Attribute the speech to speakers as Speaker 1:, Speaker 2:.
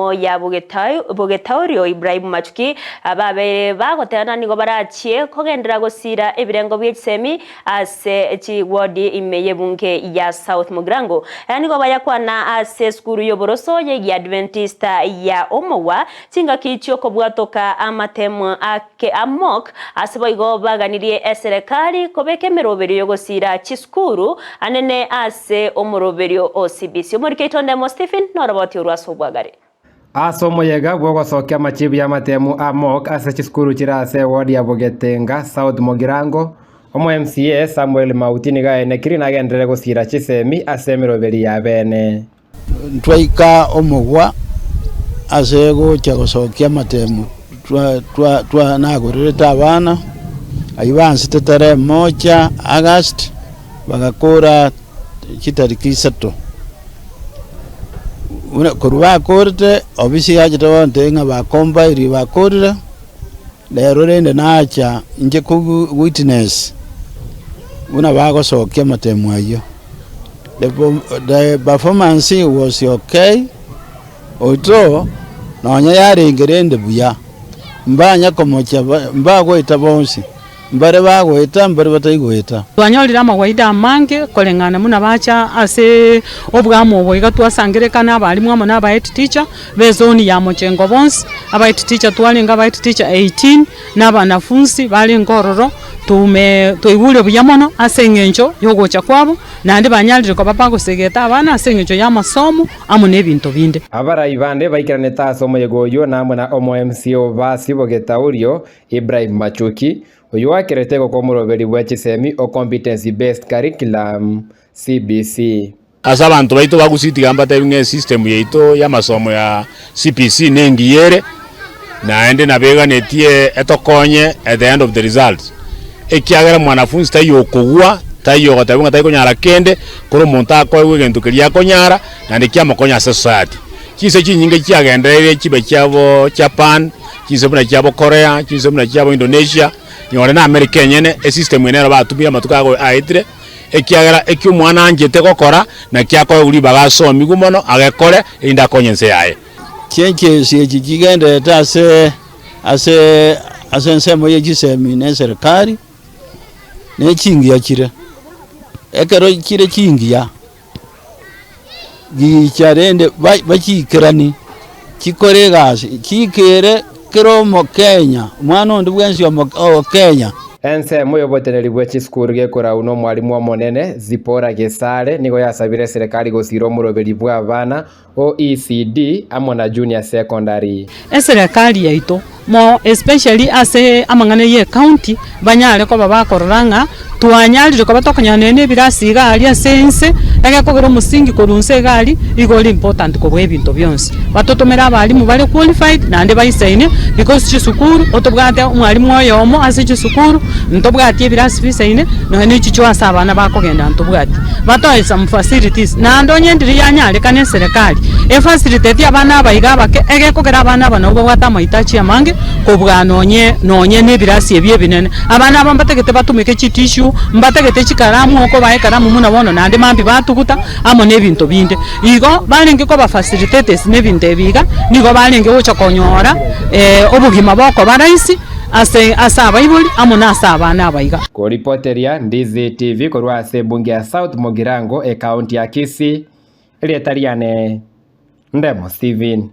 Speaker 1: ensemo ya Bogetaurio Ibrahim Machuki babeire bagotebana nigo barachie kogenderera gosiira ebirengo bie chisemi ase chiwodi ime y'ebunge ya South Mugirango. Aya nigo bayakwana ase esukuru y'oboroso y'Egiadventista ya Omogwa chingaki chi'okobwatoka amatemo ake amok ase boigo baganirie eserekari kobeka emeroberio y'ogosiira chisukuru anene ase omoroberio o CBC. Omoriki oito Ndemo Stephen noroboti orwo ase obwagare.
Speaker 2: Ase omoyega bw'ogosokia amachibu y'amatemu a mock ase chisukuru chire ase eward ya Bogetenga, South Mugirango, omo MCA Samuel Mauti nigo aenekiri nagenderere gosiira chisemi ase emeroberi ya bene.
Speaker 3: Ntwaika omogwa ase gocha gosokia amatemo nagorerete abana, ayio bansete tarehe moja August, bagakora chitariki isato. Buna korwa bakorete, ofisi yachete gontebia ng'a bacompile bakorire, rero rende nacha inche ko witness buna bagosokia amatemo ayio. The performance was okay, although nonya yarenge rende buya, mbanya komocha mbagoeta bonsi, mbare bagoeta mbare bataigoeta.
Speaker 4: Twanyorire amagwaida amange koreng'ana buna bacha ase obwamo obo iga twasangererekana abalimu amo na aba head teacher b'ezoni ya Mochengo bonsi, aba head teacher twarenge aba head teacher 18 na abanafunsi barenge ororo tume twaigure buya mono ase eng'encho y'ogocha kwabo, naende banyarire koba bagosegeta abana ase eng'encho y'amasomo amo na ebinto binde.
Speaker 2: Abarai bande baikeranete ase omoyega oyio namo na omo MC o Basi Bogetaurio, Ibrahim Machuki, oyio oakerete gokwa omoroberi bwe chisemi o Competency Based Curriculum, CBC.
Speaker 5: Ase abanto baito ba Gusii tiga mbatebi ng'a esystem yaito y'amasomo ya CBC nengiya ere, naende nabo eganetie etokonye at the end of the results. Ekiagera mwanafunzi taiyo okogwa, taiyo ogoteba ng'a tarikonyara kende, kore omonto akoegwa egento keria akonyara, naende kiamokonya ase society. Chinse chinyinge chiagendereire chibe chiabo Japan, chinse buna chiabo Korea, chinse buna chiabo Indonesia, nonye na America enyene, esystem eye nero batumire amatuko ago aetire. Ekiagera eki omwana anchete gokora, nakio akoegwa ribaga asomigwe mono, agekore, erinde akonye ense yaye.
Speaker 3: Chinchesi echi chigendererete ase ase ase ensemo ye chisemi na eserekari, ne chingiya chire. Ekero chire chingiya, gicha rende ba bachiikeranie, chikore egasi, chiikere kera omokenya, omwana onde bwensi omo o Kenya.
Speaker 2: Ensemo y'oboteneneri bwe chisukuru gekorau nomwalimu omonene Zipporah Gesare nigo yasabire eserekari gosiira omoroberi bw'abana o ECD amo na Junior Secondary.
Speaker 4: Eserekari yaito more especially ase amang'ana ye ecounty banyare koba bakorora ng'a twanyarire koba tokonyora nonya na ebirasi iga aria ase ense, egekogera omosingi korwa inse iga aria, igo ore important kobua ebinto bionsi. Batotomere abalimu bare qualified naende baisaine because chisukuru otobwate omwalimu oyomo ase chisukuru, ntobwati ebirasi bisaine nonya na echichoo ase abana bakogenda ntobwati. Batoe some facilities naende onye ndiri yanyarekana eserekari efacilitate abana aba iga abake egekogera abana aba nabo babwate amahitaji amange kobua nonye nonye na ebirasi ebi ebinene. Abana aba mbatagete batumeke chitissue, mbatagete chikaramu okobaa ekaramu buna bono naende mambia batuguta amo na ebinto binde. Igo barenge koba facilitated na ebinto ebi iga, nigo barenge gocha konyora obogima bokoba rahisi ase ase abaibori amo na ase abana aba iga.
Speaker 2: Koripoteria Ndizi TV korwa ase ebunge ya South Mugirango, ekaunti ya Kisii, erieta riane Ndemo Stephen.